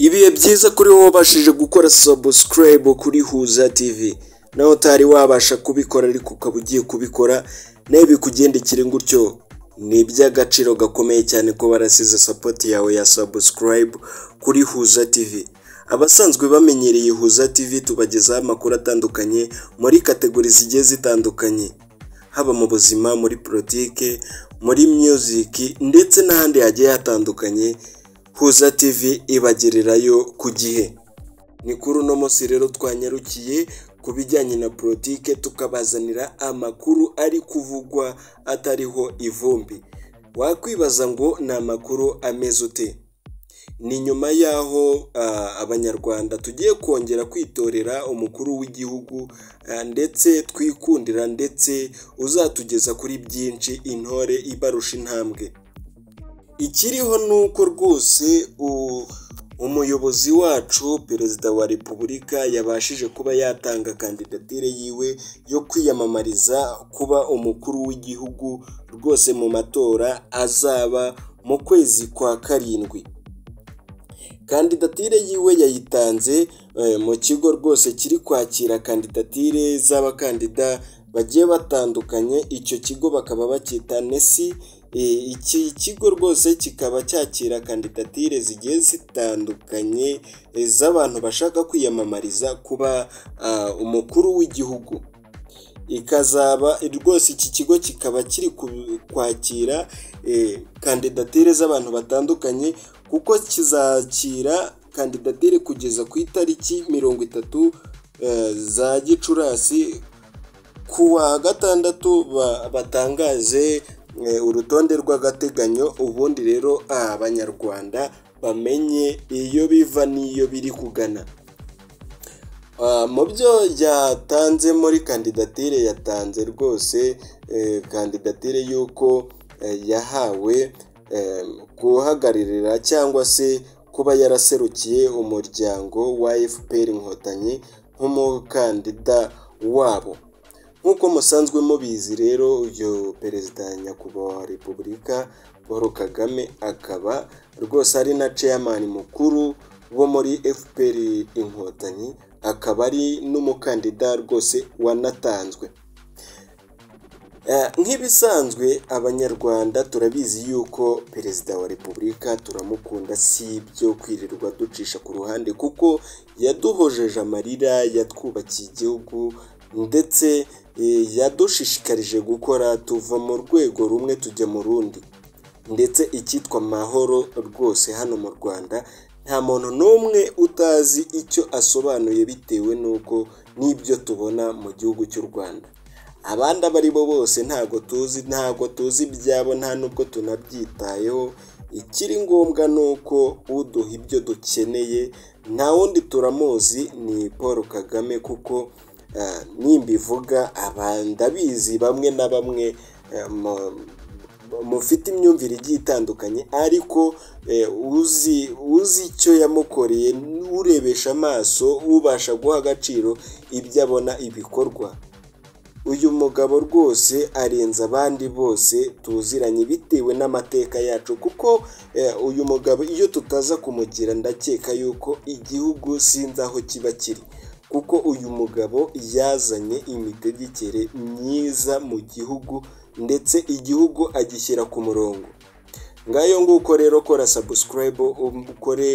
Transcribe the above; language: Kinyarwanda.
Ibihe byiza kuri wowe wabashije gukora subscribe kuri Huza TV, nawe utari wabasha kubikora ariko ukaba ugiye kubikora, nawe bikugendekere gutyo. Ni iby'agaciro gakomeye cyane ko warasize support yawe ya subscribe kuri Huza TV. Abasanzwe bamenyereye Huza TV, tubagezaho amakuru atandukanye muri category zigiye zitandukanye, haba mu buzima, muri politike, muri music ndetse n'ahandi hagiye hatandukanye. Huza TV ibagererayo ku gihe. Ni kuri uno munsi rero twanyarukiye ku bijyanye na politike, tukabazanira amakuru ari kuvugwa atariho ivumbi. Wakwibaza ngo ni amakuru ameze ute? Ni nyuma y'aho Abanyarwanda tugiye kongera kwitorera umukuru w'igihugu ndetse twikundira, ndetse uzatugeza kuri byinshi, intore ibarusha intambwe. Ikiriho ni uko rwose umuyobozi wacu, Perezida wa Repubulika, yabashije kuba yatanga kandidatire yiwe yo kwiyamamariza kuba umukuru w'igihugu rwose mu matora azaba mu kwezi kwa karindwi. Kandidatire yiwe yayitanze mu kigo rwose kiri kwakira kandidatire z'abakandida bagiye batandukanye. Icyo kigo bakaba bacyita NEC. Iki kigo rwose kikaba cyakira kandidatire zigiye zitandukanye z'abantu bashaka kwiyamamariza kuba umukuru w'igihugu. Ikazaba rwose, iki kigo kikaba kiri kwakira kandidatire z'abantu batandukanye, kuko kizakira kandidatire kugeza ku itariki 30 za Gicurasi. Ku wa gatandatu batangaze urutonde rw'agateganyo, ubundi rero Abanyarwanda bamenye iyo biva n'iyo biri kugana. Mu byo yatanze muri kandidatire, yatanze rwose kandidatire y'uko yahawe guhagararira cyangwa se kuba yaraserukiye umuryango wa FPR Inkotanyi nk'umukandida wabo. Nk'uko musanzwe mubizi rero, uyu perezida, nyakubahwa wa Repubulika Paul Kagame, akaba rwose ari na chairman mukuru wo muri FPR Inkotanyi, akaba ari n'umukandida rwose wanatanzwe. Nk'ibisanzwe, Abanyarwanda turabizi yuko Perezida wa Repubulika turamukunda, si ibyo kwirirwa ducisha ku ruhande, kuko yaduhojeje amarira, yatwubakiye igihugu, ndetse yadushishikarije gukora, tuva mu rwego rumwe tujya mu rundi. Ndetse icyitwa amahoro rwose hano mu Rwanda nta muntu n'umwe utazi icyo asobanuye, bitewe n'uko n'ibyo tubona mu gihugu cy'u Rwanda. Abandi abo ari bo bose ntabwo tuzi ibyabo, nta nubwo tunabyitayeho. Ikiri ngombwa ni uko uduha ibyo dukeneye nta wundi, turamuzi, ni Paul Kagame. Kuko nimbivuga ndabizi bamwe na bamwe mufite imyumvire igiye itandukanye, ariko uzi icyo yamukoreye, urebesha amaso, ubasha guha agaciro ibyo abona, ibikorwa, uyu mugabo rwose arenze abandi bose tuziranye bitewe n'amateka yacu. Kuko uyu mugabo iyo tutaza kumugira, ndakeka yuko igihugu sinzi aho kiba kiri, kuko uyu mugabo yazanye imitegekere myiza mu gihugu, ndetse igihugu agishyira ku murongo. Ngayo nguko rero, kora subscribe, ukore.